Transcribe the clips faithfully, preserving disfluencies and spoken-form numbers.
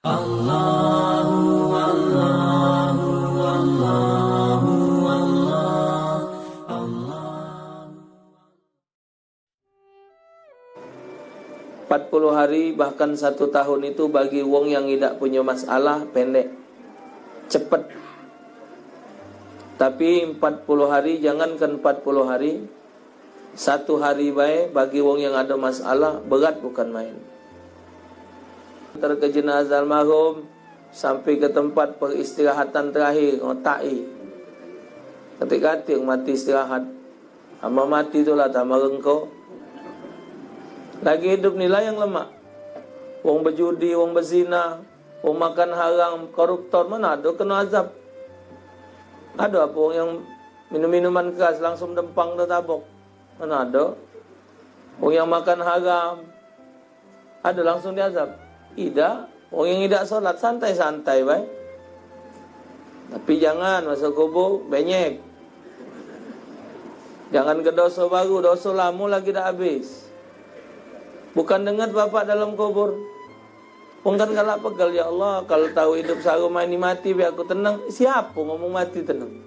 Allahu, Allahu, Allahu, Allah, Allahu. Empat puluh hari, bahkan satu tahun itu bagi wong yang idak punyo masalah, pendek, cepet. Tapi empat puluh hari, jangankan empat puluh hari, satu hari bae bagi wong yang ado masalah, berat bukan main. Antar ke jenazah almarhum, sampai ke tempat peristirahatan terakhir, ngotak i. Katik-katik mati istirahat. Amun mati tu lah tambah rengko. Lagi idup ni lah yang lemak. Wong bejudi, wong bezina, wong makan haram, koruptor, mano ado keno azab? Ado apo wong yang minum minuman keras langsung dempang tetabok? Mano ado? Wong yang makan haram, ado langsung diazab? Idak. Wong yang idak solat, santai-santai bae. Tapi jangan masuk kubur, benyek. Jangan ke doso baru, doso lamo lagi dak habis. Bukan denget bapak dalam kubur. Wong kan galak pegal, "Ya Allah, kalu tau idup searumah ini mati, biar aku tenang." Siapo ngomong mati tenang?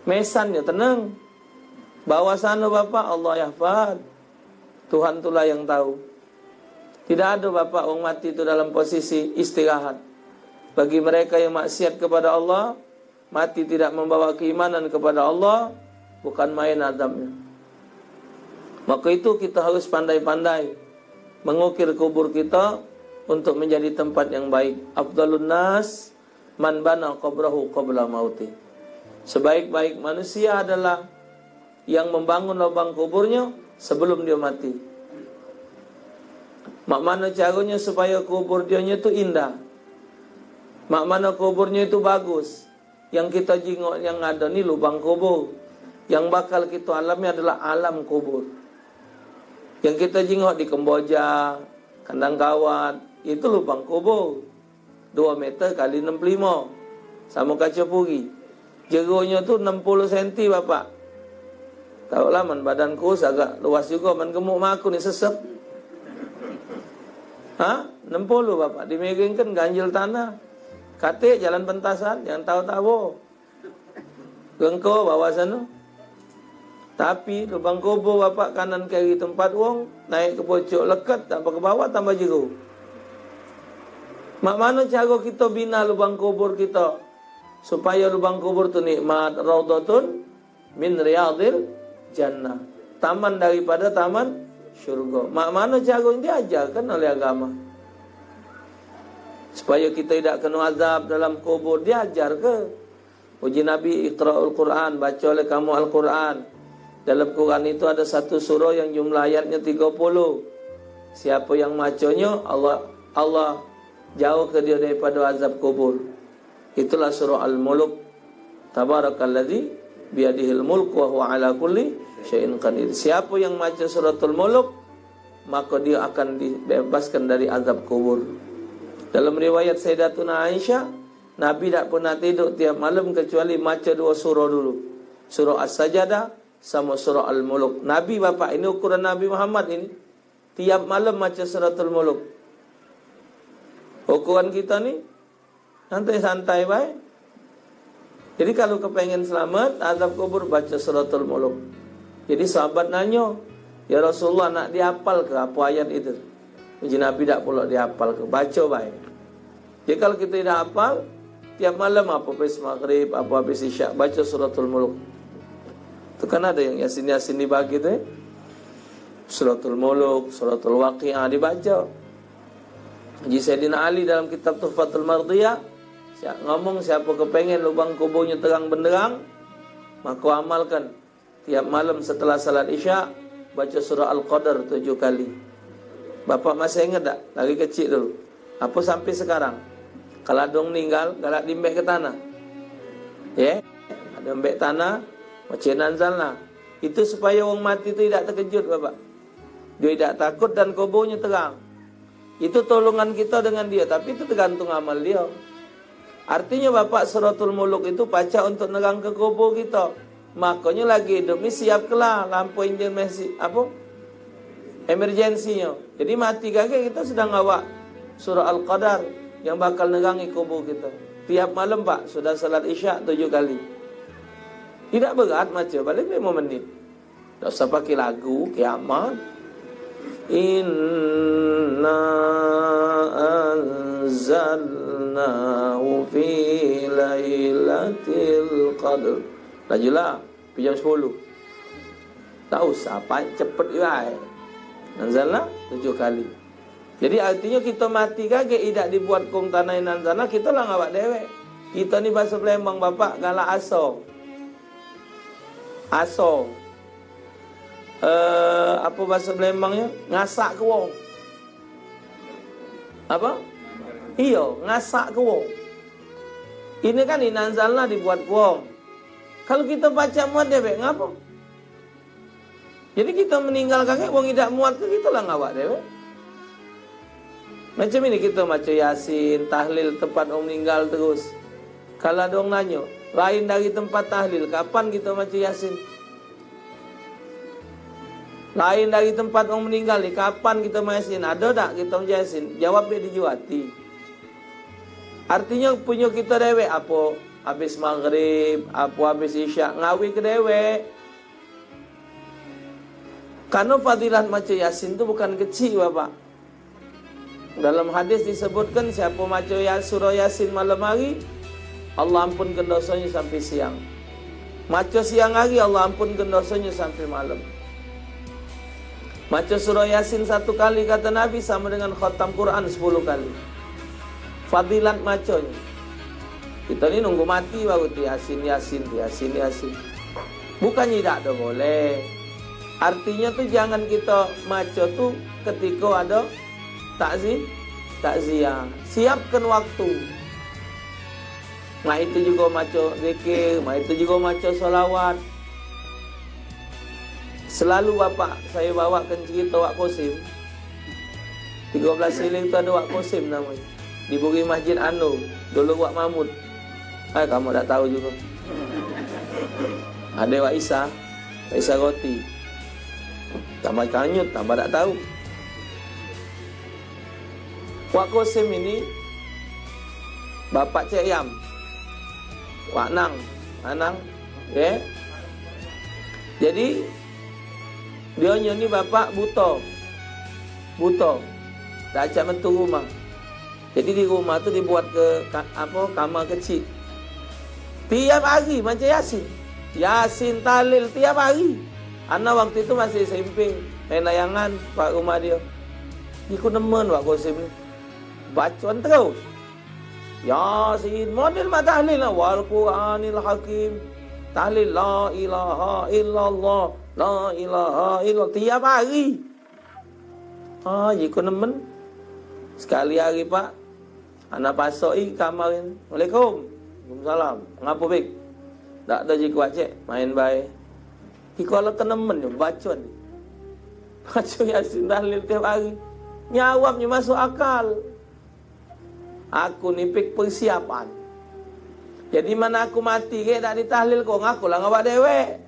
Mesan yo tenang. Bawah sano bapak, Allah yahfad. Tuhan tulah yang tahu. Tidak ada bapak wong mati itu dalam posisi istirahat. Bagi mereka yang maksiat kepada Allah, mati tidak membawa keimanan kepada Allah, bukan main azabnya. Maka itu kita harus pandai-pandai mengukir kubur kita untuk menjadi tempat yang baik. Afdalun nas man bana qabrahu qabla mauti. Sebaik-baik manusia adalah yang membangun lubang kuburnya sebelum dia mati. Mak mano caronyo supaya kubur dionyo tu indah? Mak mano kuburnyo itu bagus? Yang kita jingok yang ada ni lubang kubur. Yang bakal kita alami adalah alam kubur. Yang kita jingok di Kemboja, Kandang Kawat, itu lubang kubur. Dua meter kali enam puluh lima. Samo kaca puri. Jeronyo tu enam puluh senti, bapak. Tahu lah, man badan kurus agak luas juga, man gemuk mak aku ni sesep. Ha? Enam puluh, bapak. Dimiringkan ganjil tanah. Katik jalan pentasan, jangan tahu-tahu. Rengko bawah sana. Tapi lubang kubur bapak kanan kiri tempat wong, naik ke pucuk leket, tambah ke bawah, tambah jero. Mak mano caro kito bina lubang kubur kito, supaya lubang kubur tu nikmat, raudhatun min riyadil jannah, taman daripada taman syurga? Mak mano caro diajarkan oleh agama? Supaya kita tidak kena azab dalam kubur, diajar ke? Uji Nabi, "Iqra'ul Qur'an, baca oleh kamu Al-Quran." Dalam Quran itu ada satu surah yang jumlah ayatnya tiga puluh. Siapa yang macanya, Allah, Allah jauh ke dia daripada azab kubur. Itulah surah Al-Muluk. Tabarakalladzi biyadihil mulku wa huwa ala kulli syai'in qadir. Siapa yang maca suratul Muluk, maka dia akan dibebaskan dari azab kubur. Dalam riwayat Sayyidatuna Aisyah, Nabi dak pernah tidur tiap malam kecuali maca dua surah dulu. Surah As-Sajadah sama surah Al-Muluk. Nabi, bapak, ini ukuran Nabi Muhammad ini. Tiap malam maca suratul Muluk. Ukuran kita ni santai-santai bae. Jadi kalu kepengen selamat azab kubur, baca suratul Muluk. Jadi sahabat nanyo, "Ya Rasulullah, nak diapal ke apa ayat itu?" Uji Nabi, "Dak pulo diapal ke, baca bae." Jadi kalu kita dak apal, tiap malam apa habis maghrib, apa habis isya, baca suratul Muluk. Tu kan ada yang Yasin-Yasin dibagi tu, ya. Suratul Muluk, suratul Waqiah dibaca. Ji Sayyidina Ali dalam kitab Tuhfatul Mardiyah, siap ngomong, siapa kepengen lubang kuburnyo terang benderang, maka amalkan. Tiap malam setelah salat Isya, baca surah Al-Qadar tujuh kali. Bapak masih ingat dak? Lagi kecik dulu. Apa sampai sekarang? Kalu ado wong ninggal, galak diembek ke tanah. Ye? Ado embek tanah, baca Inna anzalna. Itu supaya wong mati tu idak terkejut, Bapak. Dio idak takut dan kuburnyo terang. Itu tolongan kita dengan dia, tapi itu tergantung amal dia. Artinya, Bapak, Suratul Muluk itu pacak untuk nerang ke kubur kita. Makanya lagi hidup ni siap kelah lampu engine mesi, apa? Emergensinya. Jadi mati kagek kita sedang awak surah Al-Qadar yang bakal nerangi kubur kita. Tiap malam, Pak, sudah salat Isya tujuh kali. Tidak berat maca, paling lima menit. Tak usah pakai lagu kiamat. Inna anzalnahu fi lailatul qadr. Lajulah, pi jam sepuluh. Tak usah, Pak, cepet bae. Anzalna tujuh kali. Jadi, artinyo kito mati kagek idak dibuat kong tanah nan sana, kito lah ngawak dewek. Kito ni baso Palembang, Bapak, galak aso. Aso. Eh, apo baso Palembangnyo? Ngasak ke wong. Apo? Iyo, ngasak ke wong. Ini kan inna anzalna dibuat ke wong. Kalu kito pacak muat dewek, ngapo? Jadi, kito meninggal kagek, wong idak muat ke, kito lah ngawak dewek. Macam ini kito maco Yasin, tahlil tempat wong meninggal terus. Kalu ado wong nanyo, lain dari tempat tahlil, kapan kito maco Yasin? Lain dari tempat wong meninggal ni, kapan kito maco Yasin? Ado dak kito maco Yasin? Jawab be di juati. Artinyo, punyo kito dewek, apo habis maghrib, apo habis isya, ngawi ke dewek. Karno fadilat maco Yasin tu bukan kecik, Bapak. Dalam hadis disebutkan, siapo maco ya-, surah Yasin malam hari, Allah ampunkan dosonyo sampai siang. Maco siang hari, Allah ampunkan dosonyo sampai malam. Maco surah Yasin satu kali, kata Nabi, samo dengan khatam Quran sepuluh kali. Fadilat maconyo. Kito ni nunggu mati baru tu Yasin, Yasin, Yasin, Yasin. Bukannyo idak ado boleh. Artinyo tu, jangan kito maco tu ketiko ado takzi-, takziah. Siapkan waktu. Mak itu jugo maco zikir, mak itu jugo maco solawat. Selalu bapak sayo bawakan cerito Wak Kosim. Tigo belas Siling tu ado Wak Kosim namonyo. Di buri Masjid Anu, dulu Wak Mahmud. Ai, kamu dak tahu jugo. Ado Wak Isa, Wak Isa Roti. Tambah kanyut, tambah dak tahu. Wak Kosim ini bapak Cek Yam. Wak Nang, Anang, ye. Jadi, dio nyo ni bapak buto. Buto. Dak cak metu rumah. Jadi, di rumah tu dibuat ke ka-, apo, kamar kecik. Tiap hari maco Yasin. Yasin, tahlil tiap hari. Ana waktu itu masih S M P, main layangan pak rumah dio. Iku nemen Wak Kosim ni. Bacoan terus. Yasin, model mak tahlil lah. Wal Qur'anil Hakim. Tahlil la ilaha illallah, la ilaha illallah. Tiap hari. Ah, iku nemen. Sekali hari, Pak, ana pasok i kamar ni. Assalamualaikum. Waalaikumsalam. Ngapo, Bik? Dak ado ji kuat, Cek. Main bae. Iku ala kenemen nyo baco ni. Baco Yasin tahlil tiap hari. Nyawabnyo masuk akal. Aku ni pik persiapan. Jadi, mana aku mati ke dak ditahlil, kong aku lah ngawak dewek.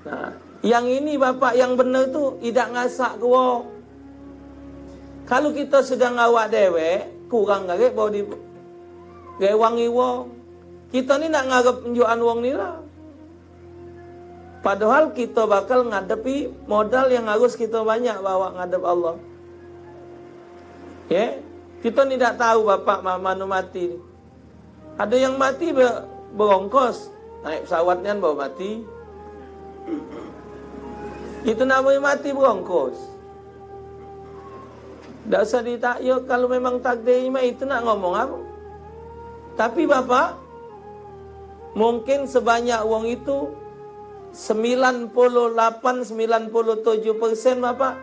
Nah, yang ini, Bapak, yang bener tu idak ngasak ke wong. Kalu kito sudah ngawak dewek, kurang gagek bau di rewangi wong. Kito ni nak ngarep enjukan wong ni lah. Padahal kito bakal ngadepi modal yang harus kito banyak bawa ngadep Allah. Ye, kito ni dak tahu, Bapak, ma-, mano mati ni. Ado yang mati be-, berongkos, naik pesawat nian baru mati. Itu namonyo mati berongkos. Dak usah ditak-, yo, kalu memang takdir mah itu nak ngomong apo? Tapi, Bapak, mungkin sebanyak wong itu, sembilan puluh lapan, sembilan puluh tujuh persen, Bapak,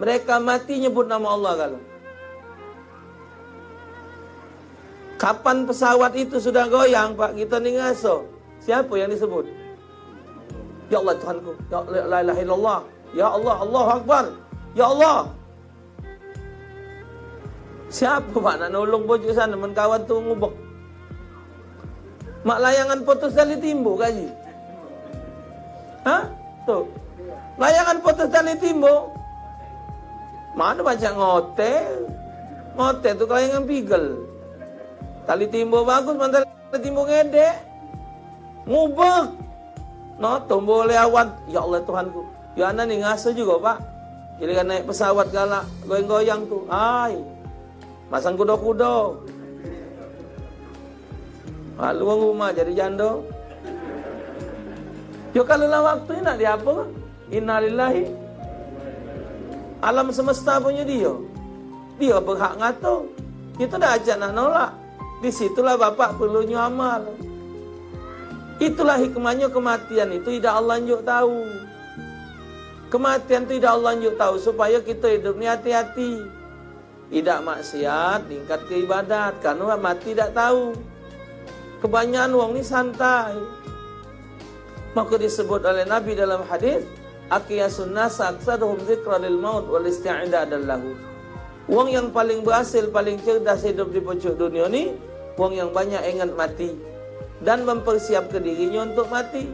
mereka mati nyebut namo Allah kalu. Kapan pesawat itu sudah goyang, Pak, kito ni ngaso, siapo yang disebut? Ya Allah Tuhanku, ya la ilaha illallah, ya Allah, Allahu Akbar, ya Allah. Siapo, Pak, nak nolong pojok sano men kawan tu ngubek? Mak layangan putus tali timbo kaji. Hah? Tu. Layangan putus tali timbo. Mano pacak ngotel? Ngotel tu kelayangan pigel. Tali timbo bagus, mantap. Timbo ngedek. Ngubek. No, tumbuh oleh awan. Ya Allah Tuhanku. Ya, anak ni ngasuh juga, Pak. Giliran naik pesawat galak goyang-goyang tu. Ai. Masang kuda-kuda. Malu wong rumah jadi jando. Yo, kalau lah waktu nak diapo? Innalillahi. Alam semesta punyo dio. Dio berhak ngatur. Kito dak ajak nak nolak. Di situlah Bapak perlunyo amal. Itulah hikmahnyo kematian itu idak Allah njuk tahu. Kematian tu idak Allah njuk tahu supaya kito hidup ni hati-hati. Idak maksiat, ningkat ke ibadat. Karena mati dak tahu. Kebanyakan wong ni santai. Maka disebut oleh Nabi dalam hadis, "Aqyasun nas aktsaruhum dzikra lil maut wal isti'dadan lahu." Wong yang paling berhasil, paling cerdas hidup di pucuk dunia ni, wong yang banyak ingat mati dan mempersiapkan dirinya untuk mati.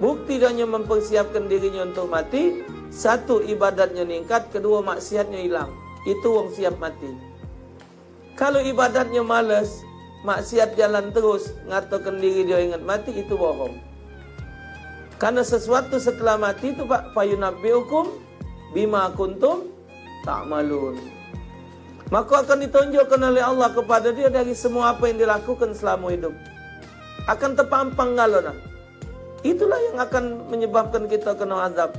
Bukti dia mempersiapkan dirinya untuk mati, satu, ibadatnya ningkat, kedua, maksiatnya hilang. Itu wong siap mati. Kalau ibadatnya males, maksiat jalan terus, ngatakan diri dia ingat mati, itu bohong. Karena sesuatu setelah mati itu, Pak, "Fayunabbiukum bima kuntum ta'malun." Maka akan ditunjukkan oleh Allah kepada dia dari semua apa yang dilakukan selama hidup. Akan terpampang galo nah. Itulah yang akan menyebabkan kita kena azab.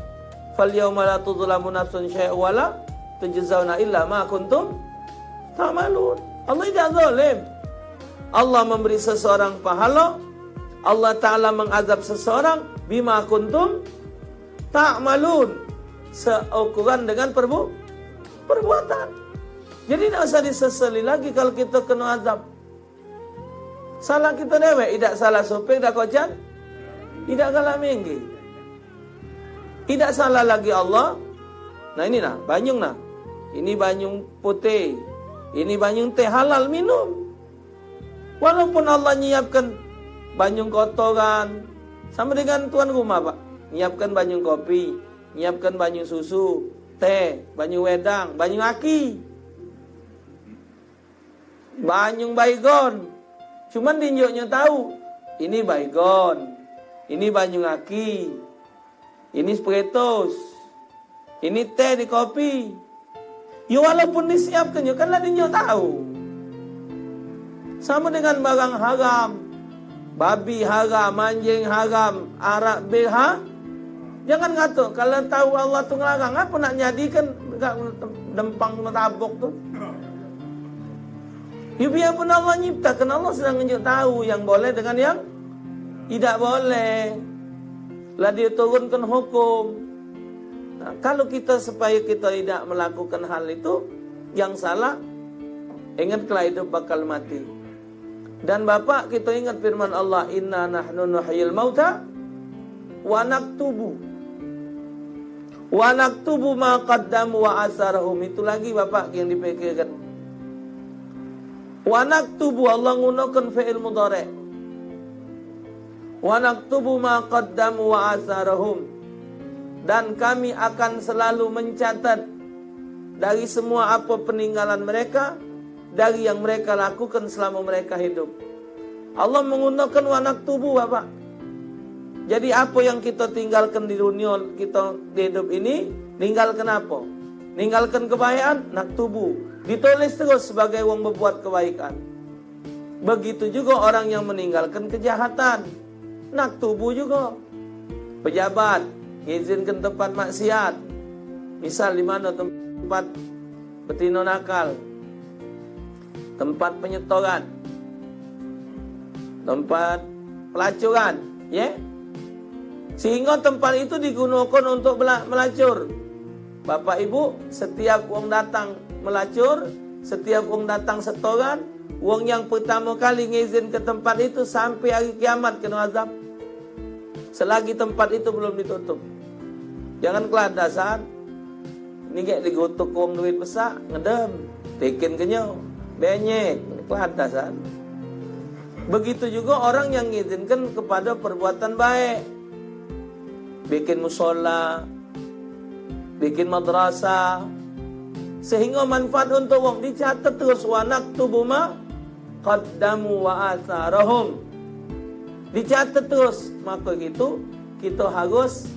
"Fal yauma la tuzlamu nafsun syai'a wa la tujzauna illa ma kuntum ta'malun." Allah tidak zalim. Allah memberi seseorang pahala, Allah Ta'ala mengazab seseorang bima kuntum ta'malun, seukuran dengan perbu-, perbuatan. Jadi tidak usah disesali lagi kalau kita kena azab. Salah kita dewek, idak salah sopir, dak kocan, idak galak minggir. Idak salah lagi Allah. Nah, ini nah, banyung nah. Ini banyung putih. Ini banyung teh halal minum. Walaupun Allah nyiapkan banyung kotoran, sama dengan tuan rumah, Pak. Nyiapkan banyung kopi, nyiapkan banyung susu, teh, banyung wedang, banyung aki. Banyung baygon. Cuman dinjuknyo tahu, ini baygon, ini banyung aki, ini spiritus, ini teh di kopi. Yo, walaupun disiapkan, yo kan lah dinjuk tahu. Sama dengan barang haram. Babi haram, anjing haram, arak bir ha-, jangan ngatuk. Kalau tahu Allah tu ngelarang, apa nak nyadikan gak dempang tabok tu? Ya, biarpun Allah nyiptakan, Allah sudah ngenjuk tahu yang boleh dengan yang tidak boleh. Lah dia turunkan hukum. Nah, kalau kita, supaya kita tidak melakukan hal itu, yang salah, ingat, kelak hidup bakal mati. Dan Bapak, kita ingat firman Allah, "Inna nahnu nuhyil mauta wa naktubu. Wa naktubu ma qaddamu wa asarahum." Itu lagi, Bapak, yang dipikirkan. Wa naktubu, Allah gunakan fi'il mudhari. "Wa naktubu ma qaddamu wa asarahum." Dan kami akan selalu mencatat dari semua apa peninggalan mereka, dari yang mereka lakukan selama mereka hidup. Allah menggunakan wa naktubu, Bapak. Jadi, apa yang kita tinggalkan di dunia, kita di hidup ini, ninggalkan apa? Ninggalkan kebaikan, naktubu. Ditulis terus sebagai wong berbuat kebaikan. Begitu juga orang yang meninggalkan kejahatan. Naktubu juga. Pejabat ngizinkan tempat maksiat. Misal di mana tempat betino nakal, tempat penyetoran, tempat pelacuran, ya. Sehingga tempat itu digunakan untuk bela-, melacur. Bapak Ibu, setiap wong datang melacur, setiap wong datang setoran, wong yang pertama kali ngizin ke tempat itu sampai hari kiamat kena azab. Selagi tempat itu belum ditutup. Jangan keladasan. Ni gek digutuk wong duit besak, ngedem. Bikin kenyo. Benyek. Keladasan. Begitu juga orang yang ngizinkan kepada perbuatan baik. Bikin musola, bikin madrasah, sehingga manfaat untuk wong. Dicatat terus, "Wa naktubu ma qaddamu wa atharahum." Dicatat terus, maka gitu kita harus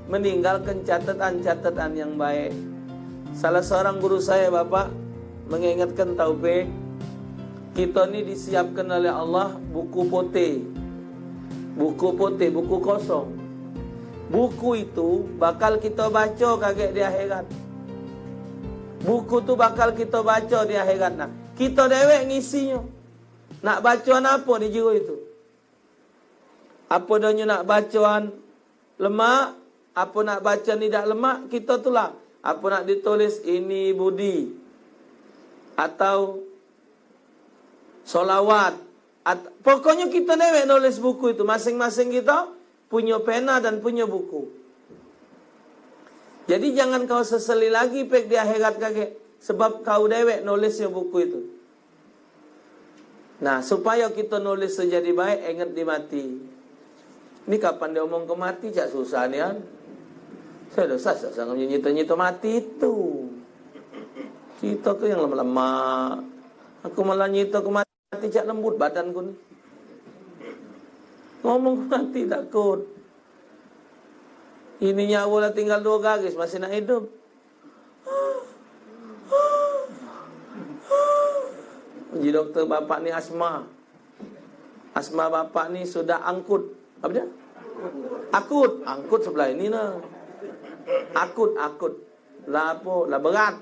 meninggalkan catatan-catatan yang baik. Salah seorang guru saya, Bapak, mengingatkan Taufik, kita ni disiapkan oleh Allah buku putih. Buku putih, buku kosong. Buku itu bakal kita baca kagek di akhirat. Buku tu bakal kita baca di akhirat. Nah, kita dewek ngisinyo. Nak baca apa di jero itu? Apa donyo nak bacaan lemak, apa nak bacaan idak lemak, kita tulah. Apa nak ditulis ini budi atau solawat. At, pokoknya kita dewek nulis buku itu. Masing-masing kita punya pena dan punya buku. Jadi jangan kau seseli lagi pek di akhirat kagek. Sebab kau dewek nulisnya buku itu. Nah, supaya kita nulis tu jadi baik, ingat di mati. Ni kapan diomong ke mati, cak susah nian. Saya dosa, saya sangat nyita-nyita mati itu. Kita ke yang lemak-lemak. Aku malah nyita ke mati, cak lembut badanku ni. Ngomong ke mati takut. Ini nyawa lah tinggal dua garis, masih nak hidup. Uji dokter, bapak ni asma. Asma bapak ni sudah angkut. Apa dia? Akut. Angkut sebelah ini nah. Akut, akut. Lah apa? Lah berat.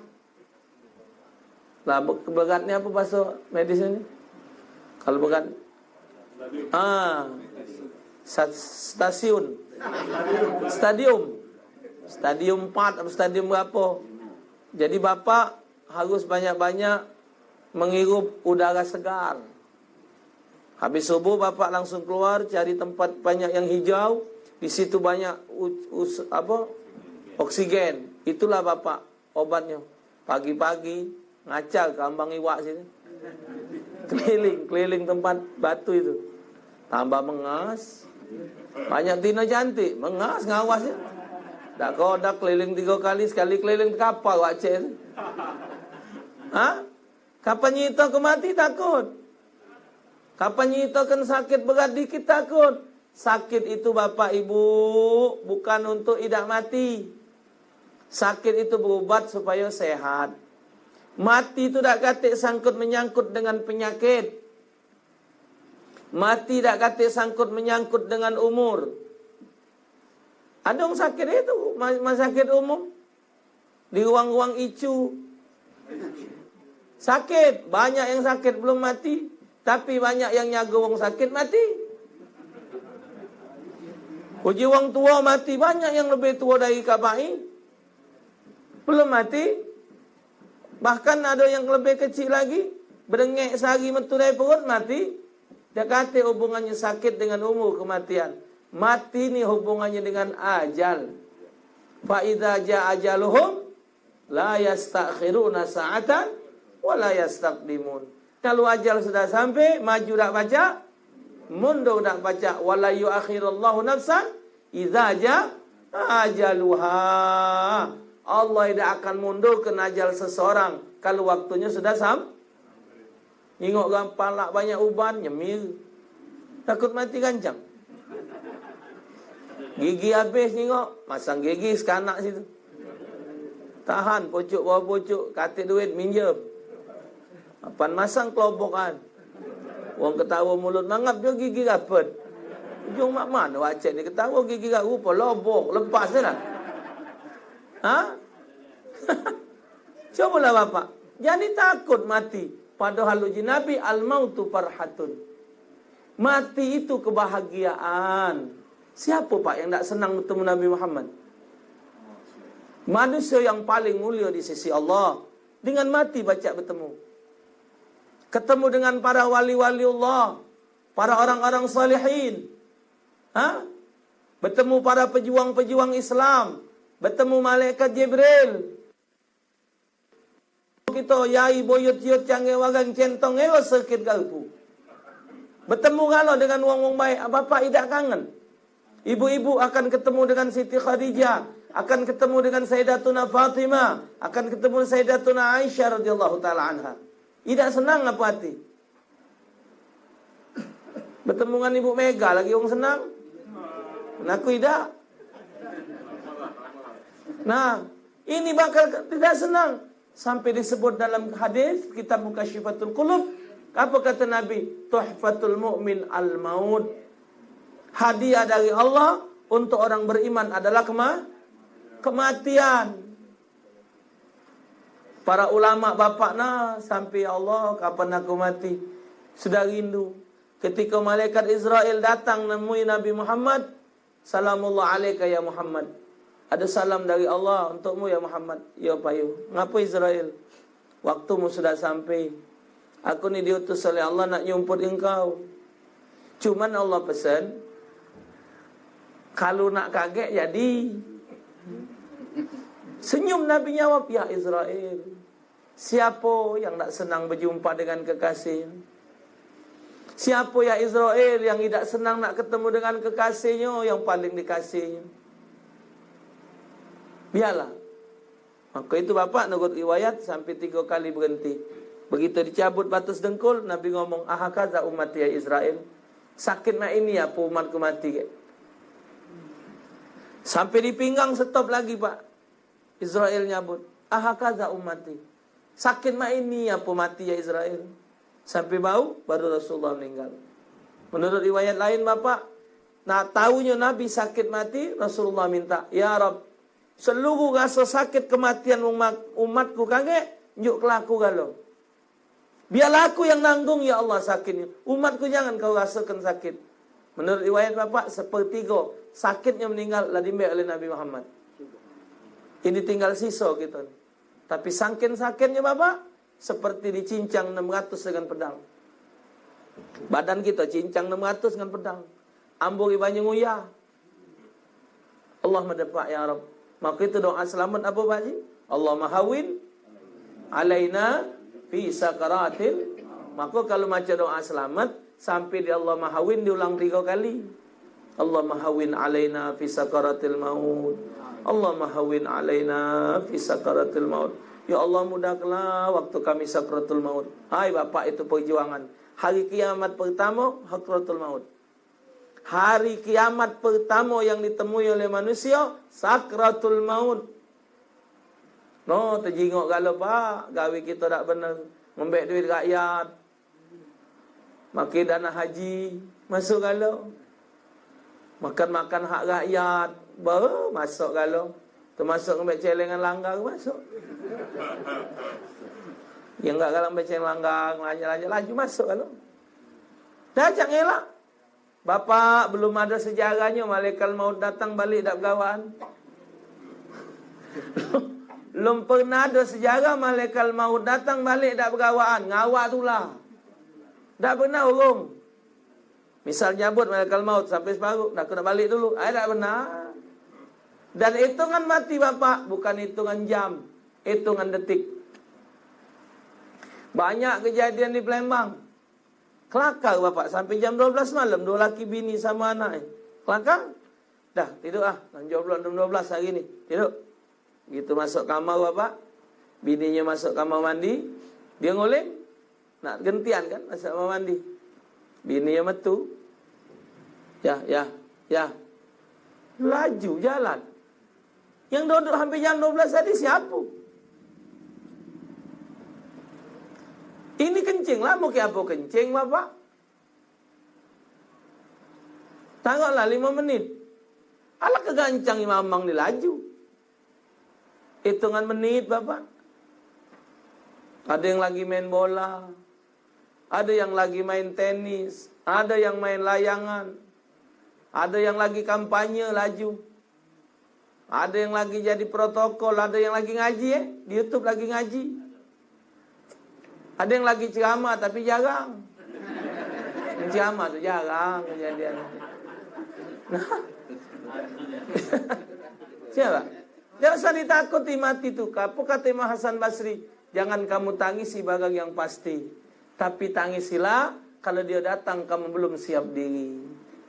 Lah be-, berat ni apa bahasa medis ni? Kalau berat, ah, sa-, stasiun. Stadium. Stadium empat atau stadium berapa? Jadi bapak harus banyak-banyak menghirup udara segar. Habis subuh bapak langsung keluar cari tempat banyak yang hijau, di situ banyak u-, us-, apa? Oksigen. Itulah bapak obatnya. Pagi-pagi ngacar ke ambang iwak situ. Keliling, keliling tempat batu itu. Tambah mengas. Banyak tino cantik, mengas ngawas ya. Dak kodak keliling tiga kali, sekali keliling tekapar wak cek tu. Ha? Kapan nyito ke mati takut. Kapan nyito kan sakit berat dikit takut. Sakit itu, bapak ibu, bukan untuk idak mati. Sakit itu berubat supaya sehat. Mati itu dak katik sangkut menyangkut dengan penyakit. Mati dak katik sangkut menyangkut dengan umur. Ada orang sakit itu, ma-, ma-, sakit umum. Di ruang-ruang icu. Sakit, banyak yang sakit belum mati, tapi banyak yang nyaga wong sakit mati. Uji wong tua mati, banyak yang lebih tua dari kak pai. Belum mati. Bahkan ada yang lebih kecil lagi, berengek sehari metu dari perut, mati. Dak katik hubungannya sakit dengan umur, kematian. Mati ni hubungannya dengan ajal. Fa idza jaa ajaluhum la yastakhiruna sa'atan wa la yastaqdimun. Kalau ajal sudah sampai, maju dak pacak, mundur dak pacak. Wa la yuakhirallahu nafsan idza jaa ajaluha. Allah tidak akan mundurkan ajal seseorang kalau waktunya sudah sam-, Nyingok gampang lak banyak uban, nyemir. Takut mati gancang. Gigi habis nyingok, masang gigi sekanak situ. Tahan, pucuk bawah pucuk, katik duit minjem. Apan masang kelobokan. Wong ketawa mulut mangap jo gigi rapet. Ujung mak mano wacek ni ketawa gigi rak rupa lobok, lepas je lah. Ha? Cobalah bapak. Jadi takut mati. Padahal uji Nabi, "Al mautu farhatun." Mati itu kebahagiaan. Siapa, Pak, yang tak senang bertemu Nabi Muhammad? Manusia yang paling mulia di sisi Allah. Dengan mati pacak bertemu. Ketemu dengan para wali-wali Allah, para orang-orang salihin. Ha? Bertemu para pejuang-pejuang Islam. Bertemu malaikat Jibril. Kita yai boyot-yot canggih wagang centong ewa sakit garpu. Bertemu galo dengan wong-wong baik, bapak idak kangen. Ibu-ibu akan ketemu dengan Siti Khadijah. akan ketemu dengan Sayyidatuna Fatimah, akan ketemu Sayyidatuna Aisyah radhiyallahu taala anha. Idak senang apo ati? Betemu dengan Ibu Mega lagi wong senang. Nah, aku idak. Nah, ini bakal ke- tidak senang. Sampai disebut dalam hadis kitab Mukasyifatul Qulub, apa kata Nabi? "Tuhfatul mu'min al-maut." Hadiah dari Allah untuk orang beriman adalah kema- kematian. Para ulama bapak nah sampai, "Ya Allah, kapan aku mati?" Sudah rindu. Ketika malaikat Israel datang nemui Nabi Muhammad, "Salamullah alaika ya Muhammad." "Ada salam dari Allah untukmu ya Muhammad." "Ya payu." "Ngapo Israel?" "Waktumu sudah sampai. Aku ni diutus oleh Allah nak nyumput engkau. Cuman Allah pesan, kalu nak kagek jadi." Senyum Nabi nyawab, "Ya Israel, siapo yang dak senang bejumpa dengan kekasih? Siapo ya Israel yang idak senang nak ketemu dengan kekasahnyo yang paling dikasihnyo?" Biarlah. Maka itu bapak nurut riwayat sampai tiga kali berhenti. Begitu dicabut batas dengkul, Nabi ngomong, "Ahakaza ummati ya Israel? Sakit mak ini apo umatku mati?" Sampai di pinggang stop lagi, Pak. Israel nyabut, "Ahakaza ummati? Sakit mak ini apo mati ya Israel?" Sampai bau, baru Rasulullah meninggal. Menurut riwayat lain, bapak, nah, taunyo Nabi sakit mati, Rasulullah minta, "Ya Rabb, seluruh rasa sakit kematian umat, umatku kagek, njuk kelaku galo. Biarlah aku yang nanggung, ya Allah, sakitnya. Umatku jangan kau rasakan sakit." Menurut riwayat bapak, sepertiga sakitnya meninggal lah diambil oleh Nabi Muhammad. Ini tinggal sisa kita ni. Tapi sangkin sakitnya bapak, seperti dicincang enam ratus dengan pedang. Badan kita cincang enam ratus dengan pedang. Ambur di banyu nguya. Allah medepak, ya Rabb. Maka itu doa selamat apa, Pak Haji? "Allahumma hawwin alaina fi sakaratil." Maka kalau maca doa selamat, sampai di "Allahumma hawwin" diulang tiga kali. "Allahumma hawwin alaina fi sakaratil maut. Allahumma hawwin alaina fi sakaratil maut." Ya Allah, mudahkanlah waktu kami sakratul maut. Hai bapak, itu perjuangan. Hari kiamat pertama, sakratul maut. Hari kiamat pertamo yang ditemui oleh manusia, sakratul maut. No, tejingok galo, Pak. Gawe kito dak bener. Ngembek duit rakyat. Make dana haji, masuk galo. Makan-makan hak rakyat, baru masuk galo. Termasuk ngembek celengan langgar, masuk. Yang enggak galak ngembek celengan langgar, lanjut-lanjut, laju masuk galo. Dah, cak ngelak. Bapak, belum ada sejarahnyo malaikat maut datang balik dak begawaan. Belum pernah ada sejarah malaikat maut datang balik dak begawaan, ngawak tulah. Dak pernah urung. Misal nyabut malaikat maut sampai separuh, dah kena balik dulu. Ai, dak pernah. Dan hitungan mati bapak bukan hitungan jam, hitungan detik. Banyak kejadian di Palembang. Kelakar bapak sampai jam dua belas malam, dua laki bini sama anak ni. Kelakar. Dah, tiduk ah. Jam dua belas, jam dua belas hari ni. Tiduk. Gitu masuk kamar bapak. Bininyo masuk kamar mandi. Dia nguling. Nak gentian kan masuk kamar mandi. Bininyo metu. Ya, ya, ya. Laju jalan. Yang duduk hampir jam dua belas tadi siapa? Ini kencing lah, mau ke apa kencing, Bapak? Taruhlah lima menit. Alah kegancang imamang ni laju. Hitungan menit, Bapak. Ada yang lagi main bola. Ada yang lagi main tenis. Ada yang main layangan. Ada yang lagi kampanye laju. Ada yang lagi jadi protokol, ada yang lagi ngaji, eh. Di YouTube lagi ngaji. Ada yang lagi ceramah, tapi jarang. Yang ceramah tu jarang kejadian. Nah. Siapa? Jangan usah ditakuti mati tu. Apa kata Imam Hasan Basri? Jangan kamu tangisi barang yang pasti. Tapi tangisilah kalau dia datang kamu belum siap diri.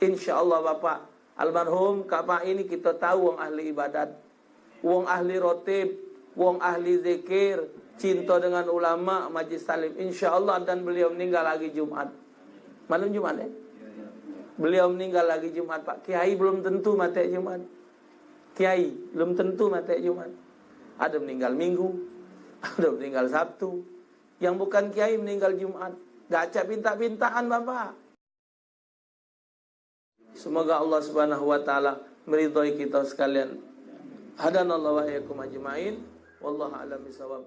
Insya Allah, Bapak. Almarhum Kak Pak ini kita tahu wong ahli ibadat. Wong ahli rotib, wong ahli zikir, cinta dengan ulama, majlis taklim. Insya Allah dan beliau meninggal hari Jumat. Malam Jumat, eh? Beliau meninggal hari Jumat, Pak. Kiai belum tentu mati Jumat. Kiai belum tentu mati Jumat. Ada meninggal Minggu, ada meninggal Sabtu. Yang bukan kiai meninggal Jumat. Gak acak pinta-pintaan, Bapak. Semoga Allah Subhanahu wa taala meridhoi kita sekalian. Hadanallahu wa iyyakum ajmain. Wallahu a'lam bishawab.